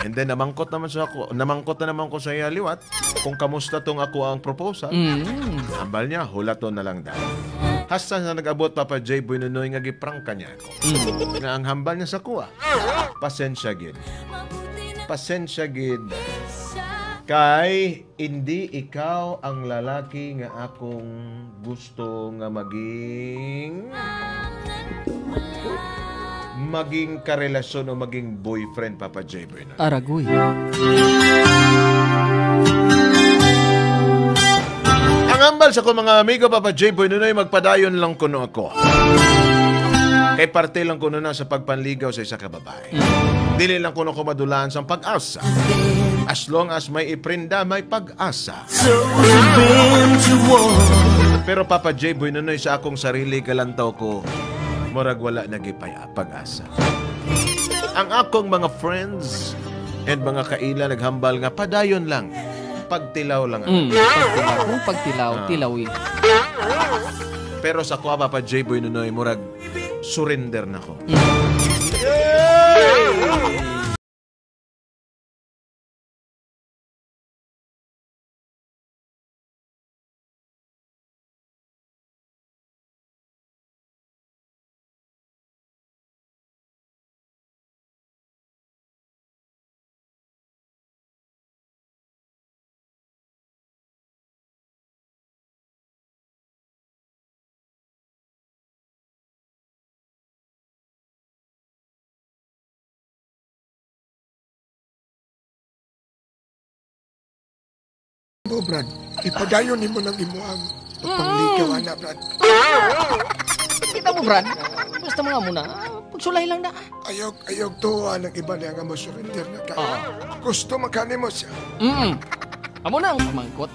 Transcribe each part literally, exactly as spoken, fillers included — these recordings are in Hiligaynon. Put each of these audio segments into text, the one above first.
And then, namangkot naman sa ako, namangkot na naman ko sa iya liwat kung kamusta tong ako ang proposal. Mm. Hambal niya, hulaton na lang daw. Hasta sa nag-abot, Papa J Boy Nonoy, nga giprangka niya ako. Mm. Nga ang hambal niya sa kuha, "Pasensya gid. Pasensya gid. Kay hindi ikaw ang lalaki nga akong gusto nga maging, maging karelasyon o maging boyfriend, Papa J Boy." Aragoy. Ang hambal sa ko, mga amigo, Papa J Boy Nonoy, magpadayon lang kuno ako. Kay parte lang kuno na sa pagpanligaw sa isa ka babae. Mm. Dili lang kuno ko madulaan sang pag-asa. As long as may iprenda, may pag-asa. Pero, Papa J Boy Nonoy, sa akong sarili, kalantaw ko, murag wala na gid pay pag-asa. Ang akong mga friends and mga kaila naghambal nga padayon lang, pagtilaw lang. Mm, pagtilaw. Kung pagtilaw, Ah. tilawi. Pero sa kuha, Papa J Boy Nonoy, murag surrender na ko. Mm. Mo, Brad. Ipadayon nimo nang imo ang pangligaw, ana, Brad. Kita mo, Brad? Basta mga muna, pagsulay lang na. Ayog, ayog to, ah, nang iba niya nga mo-surrender na ka. Oo. Gusto man ka nimo siya. Mm. Amo na ang pamangkot.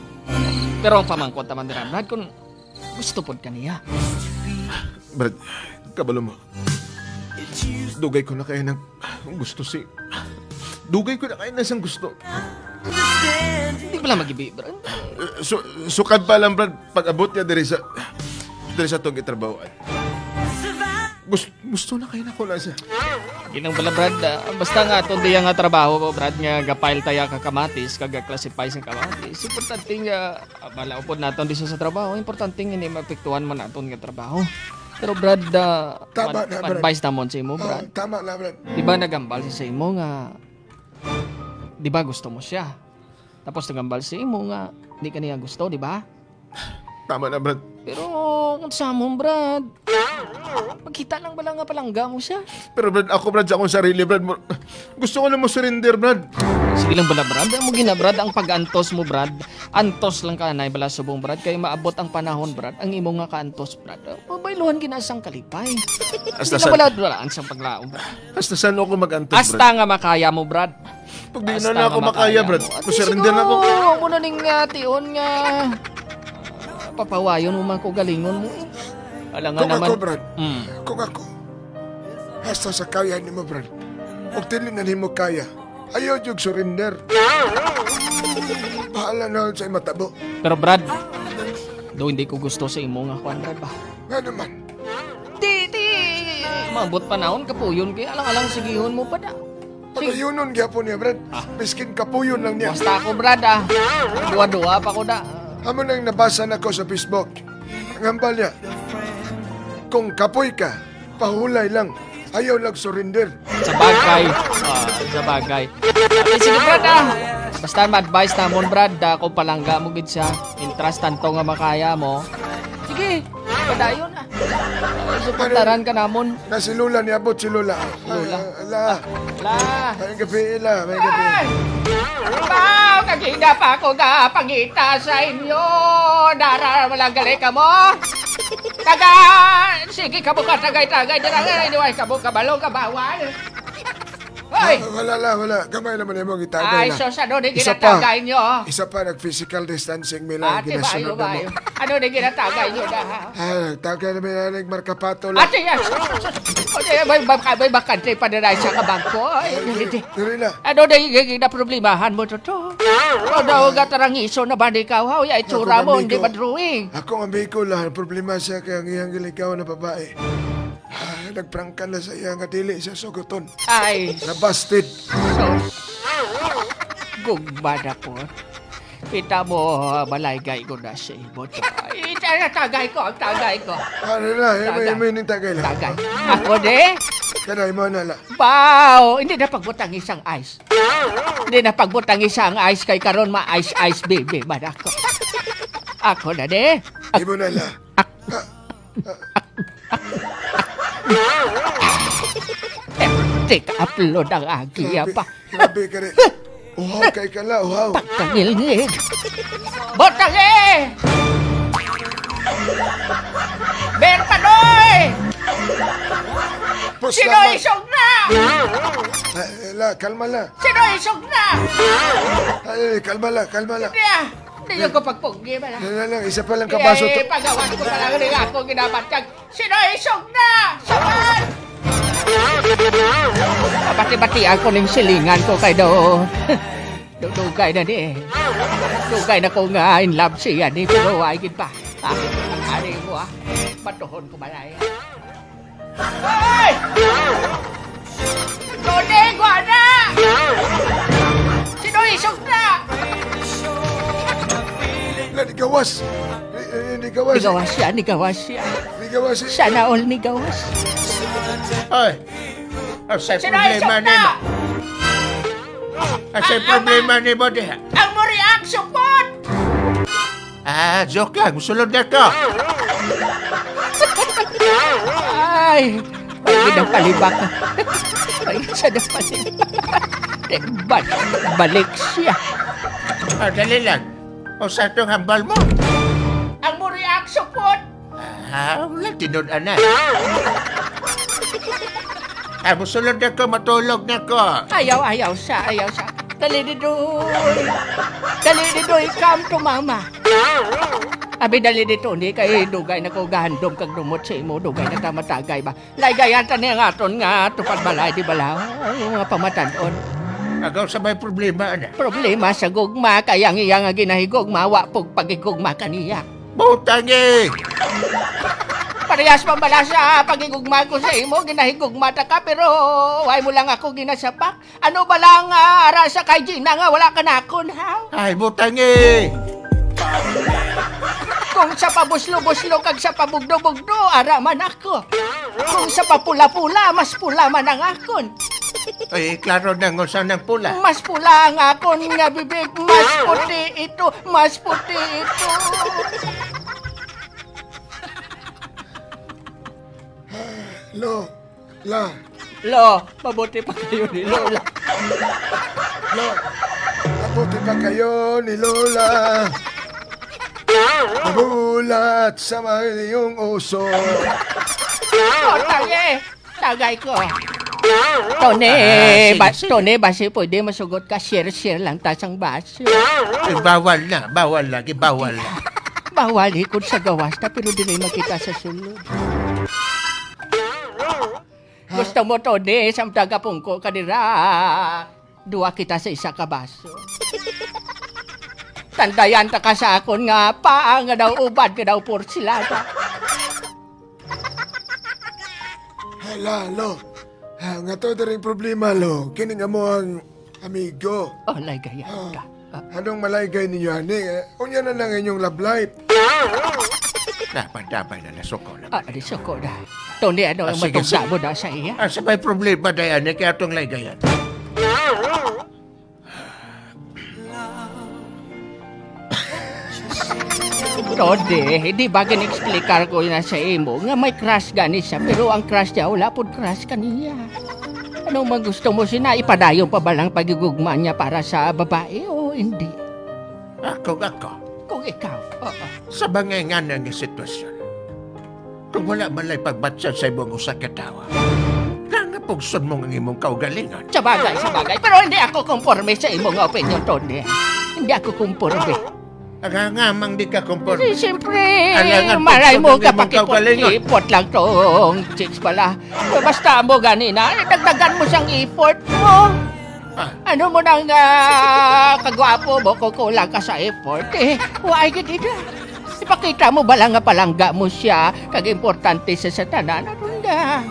Pero ang pamangkot naman dira, Brad, kung gusto pod ka niya. Brad, kabalo mo. Dugay ko na kaya nang gusto si... Dugay ko na kaya na siyang gusto. Hindi pala magibi, Brad. Eh, so, sukad pa lang, Brad, pag-abot niya diri sa, diri sa tong itrabahoan. Gus-, gusto na kaya na ko na siya. Ginang bala, Brad, ah, basta nga aton diya nga trabaho, Brad, nga ga-file taya ka kamatis, kag ga-classify sa kamatis. Importante nga, ah, malaupod naton di sa trabaho. Importante nga hindi maapektuhan man naton nga trabaho. Pero, Brad, ah, Tama ma-, na, Brad. advice namon sa imo, Oh, Brad. tama na, Brad. Di ba nagambal siya sa imo nga, di ba gusto mo siya? Tapos nagambal sa imo nga, di ka niya gusto, di ba? Tama na, Brad. Pero kung sa amon, Brad, pagkita lang bala nga palangga mo siya. Pero, Brad, ako, Brad, sa akong sarili, Brad, mo, gusto ko na mo surrender, Brad. Sige lang bala, Brad. Amo gina, Brad, ang pag-antos mo, Brad. Antos lang ka, anay bala subong, Brad. Kay maabot ang panahon, Brad, ang imo nga kaantos, Brad, mabayluhan gina sang kalipay. Hasta Hindi na sa bala dulaan sang paglaom, Brad. Hasta saan ako mag-antos, Hasta Brad? nga makaya mo, Brad. Pag di na Hasta na nga ako makaya, makaya Brad. mo. At Masurrender na ako. siguro, mo na ning, ah, tion nga papawayon mo man ko galingon mo. Alangan Kung naman. ako, Brad, Mm. kung ako, hasta sa kaya nimo, Brad. Ug dili na nimo kaya, ayaw jud surrender. Bahala na sa matabo. Pero, Brad, do hindi ko gusto sa imo nga kwan, Brad, ba? Nga naman. Di, di, maabot panahon, kapuyon kay alang-alang sigihon mo pa da. Pagayunon gyapon niya, Brad. Ah. Miskin kapuyon lang niya. Basta ako, Brad, ah. Duwa-duwa pa ko da. Amo nang nabasa na ko sa Facebook. Ang hambal niya, kung kapoy ka, pahulay lang. Ayaw lang surrender. Sa bagay. Ah, sa bagay. Okay, sige, Brad, ah. Basta ma-advise namon, Brad, ah, kung palangga mo gid siya, intras tanto nga makaya mo. Sige, padayon, ah. Suportaran ka namon. Na si Lola, niabot si Lola. Lola. Ah, ala. La. May gabi, ila. May gabi. Ay! Wow, kagina pa ako ga pangita sa inyo. Dara, wala gali ka mo. Taga, sige ka mo ka tagay-tagay. Dira nga, anyway, ka mo kabalo, kabawal. Hoy! Ah, wala la, wala. Gamay naman yung mga itagay Ay, na. sus, ano ni Isa pa. ginatagay nyo? Isa pa, nag-physical distancing, may lang Ate, ginasunod bayo, na mo. bayo. Ano ni ginatagay nyo na? Ah, tagay na may lang markapato lang. Ate, yes. Ate, may, may, may bakante pa na sa kabangko. Ay, Ay, hindi. dili na. Ano na yung, yung, yung problemahan mo, Toto? Ano, gatarang iso na ba ni ikaw? How ya itsura Ako mo, hindi amigo. ba drawing? Ako ang amigo lang. Ang problema siya kay ang iyang gilikaw na babae. Ah, nagprangka na sa iya nga dili siya suguton. Ay. Nabasted. Sus. Gugma na po. Kita mo, malaygay ko na si Ibot. Ay, tagay ko, tagay ko. Ano na, imo, Tagay. imo yung tagay lang. Tagay. Ako di? Kana, imo na lang. Baw, hindi na pagbutang isang ice. Hindi na pagbutang isang ice kay karon ma-ice-ice baby man ako. Ako na di. Imo na lang. Take upload ang agi Grabe, pa. grabe ka rin. Uhaw kay ka la, uhaw. Pagkangilngig. Botang eh! Bertanoy! Pus Sino lang, isog na? Eh, la, kalma la. Sino isog na? Ay, kalma la, kalma la. Hindi ah. Hindi ko pagpuggi ba na? Yan na lang, isa pa lang kabaso to. Pagawan ko pa lang rin ako ginabatag. Sino isog na? Saman! Pabati-bati ako ning silingan ko kay do. Dugay na ni. Dugay na ko nga in love siya ni, pero ay gid ba? Ah, ari mo ah. Batuhon ko balay. Hoy! Tony, guana! Sino isog na? Wala, nigawas. Eh, eh, nigawas. Nigawas siya, nigawas siya. Nigawas siya. Sana all nigawas. Oy, ang sa Sino problema isog na? nimo? Ang sa Ang problema ama. nimo diha? Ang mo react, supot! Ah, joke lang. Sulod na ko. Ay, may ginapalibak. May isa na palibak. Balik, balik siya. Ah, dali lang. O sa itong hambal mo? Ang mo reaction po. Ah, wala tinud-an na. Ah, musulod na ko, matulog na ko. Ayaw, ayaw sa, ayaw sa. Dali, Didoy. Dali, Didoy, come to mama. Abi, dali dito, ni kay dugay na ko gahandom kag dumot sa imo, dugay na ta matagay ba? Laygayan ta ni ang aton nga tupad balay, di bala? Ang mga pamatan-on. Agaw sa may problema, ana. Problema sa gugma, kay ang iya nga ginahigugma, wa pog pagigugma kaniya. Butang eh! Parehas man bala sa pagigugma ko sa imo, ginahigugma ta ka, pero why mo lang ako ginasapak? Ano ba lang, ah, ara sa kay Gina nga wala ka nakon, ha? Ay, butang eh! Kung sa pabuslo-buslo kag sa pabugdo-bugdo, ara man ako. Kung sa papula-pula, mas pula man ang akon. Ay, klaro na nga sa nang pula. Mas pula ang akon nga bibig, mas puti ito, mas puti ito. Lo, La. Lo, mabuti pa kayo ni Lola. Lo, mabuti pa kayo ni Lola. Mabulat sa may iyong uso. Oh, tagay! Tagay ko. Tony, Ah, sige, ba, sige. Tony, basi pwede masugot ka, share-share lang ta sang baso. Eh, bawal na, bawal na, gibawal na. Bawal ikon sa gawas ta, pero dili makita sa sulod. Gusto mo, Tony, samtang gapungko ka dira, duwa kita sa isa ka baso. Tandayan ta ka sa akon nga paa nga daw ubad nga daw porselana. Hala, lo. Ah, nga to diring problema, lo. Kining amo ang amigo. Oh, laygayan Ah, ka. Ah. Anong malaygay ninyo, ani? Eh, unya na lang inyong love life. Dapat, dapat na nasuko na. Ah, di suko na. Tony, ano Ah, ang sige, matugda sige. mo na sa iya? Ah, sa may problema na yan, eh, kaya itong laygayan. Tony, di ba gin-explicar ko na sa imo nga may crush gani siya, pero ang crush niya wala pud crush kaniya. Ano man gusto mo sina, ipadayon pa ba lang pagigugma niya para sa babae o hindi? Ako, ako. Kung ikaw, oo. Sa mga nga nga sitwasyon, kung wala man lay pagbatyan sa imong usa ka tawo, nga nga pugson mo ang imong kaugalingon. Sa bagay, sa bagay. Pero hindi ako konforme sa imo nga opinion, Tony. Hindi ako konforme. Ang hangamang di ka konforme. Eh, siyempre, Alangan malay pugson mo ang imong kaugalingon. kapakipot-ipot lang tong chicks pala. Basta mo ganina, dagdagan mo sang effort mo. Ah. Ano mo nang, ah, kagwapo mo kung kulang ka sa effort? Eh, why gid ida? Ipakita mo bala nga palangga mo siya, kag importante sa, sa tanan. Ano nga?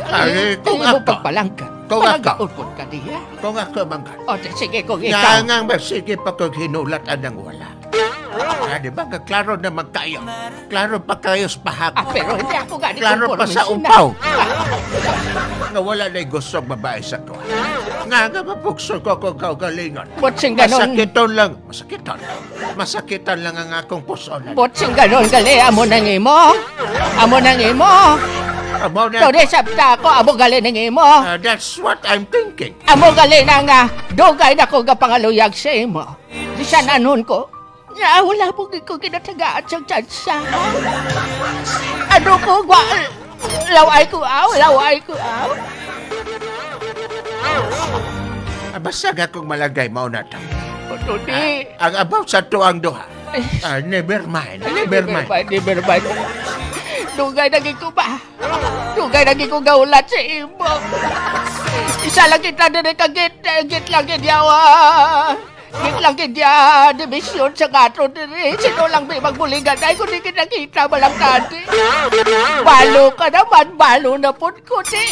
Ay, Eh, kung hindi mo ako, pagpalangga. Kung ako, Malagaon pod ka diha. Kung ako, manggad. O, di, sige, kung Nga ikaw. nga, mas sige pa kung hinulat anang wala. Ah, di ba? Nga klaro naman kayo. Klaro pa kayo sa pahag. Ah, pero hindi ako gani Klaro pa sa komporme sina. upaw. Nga wala na'y gustong babae sa ko. Nga nga mapukso ko kung kaugalingon. Buot sing ganon. Masakiton lang. Masakiton. Masakitan lang ang akong puso na. Buot sing ganon gali, amo nang imo. Amo nang imo. Amo na. Tuloy sabta ako, amo gali nang imo. Ah, that's what I'm thinking. Amo gali na nga, dugay na ko gapangaluyag sa imo. Bisan anon ko, nga wala po gid ko ginatagaan sang tsansa. Ano ko, wa-, laway ko, aw, laway ko, aw. Ah, basta nga kung malagay, mao na to. Ano ni? Ah, ang about sa tuang duha. Ay. Ah, never mind, Ay, never never mind. mind, never mind. Dugay na gid ko ba? Dugay na gid ko gahulat sa imo. Isa lang kita diri ka git, git lang gid yawa. Git lang gid ya, division sa gato diri. Sino lang may magbuligan ay kung di kita kita, balang tadi. Balo ka naman, balo na pud ko, di.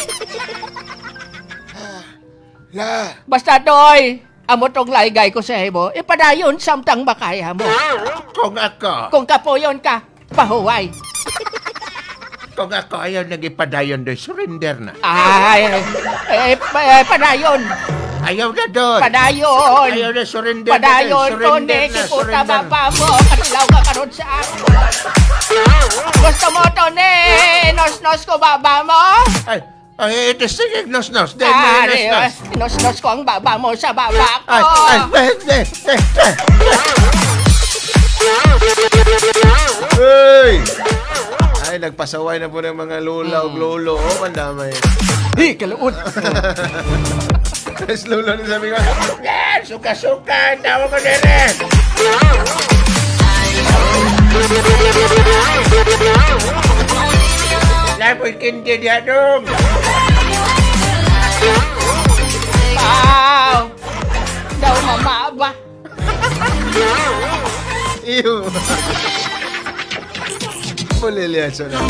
La. Basta, Doy, amo tong laygay ko sa imo. Ipadayon samtang makaya mo. Kung ako. Kung kapuyon ka, pahuway. Kung ako, ayaw nang ipadayon, Doy. Surrender na. Ay, eh, pa-, eh, padayon. Ayaw na, Doy. Padayon. Ayaw na, surrender na, Doy. Padayon, Surrender Tony, na, kiputa surrender. baba mo. Katilaw ka karon sa ako. Gusto mo, Tony? Nos-nos ko baba mo? Ay, Ay, ito, sige, nos-nos. Dahil may Ah, di, nos-nos. ah, nos-nos ko ang baba mo sa baba ko. Ay, ay, ay, ay, ay, ay. Hey! Ay, nagpasaway na po ng mga lola ug Mm. lolo. Oh, ang damay. Hey, kaluod! Yes, lolo, ni sabi ko, "Yes, suka-suka, ang tawag ko dire." Lapoy kindi diha, dong. Wow! Daw mama ba? Iyo. Mulilya, sunod.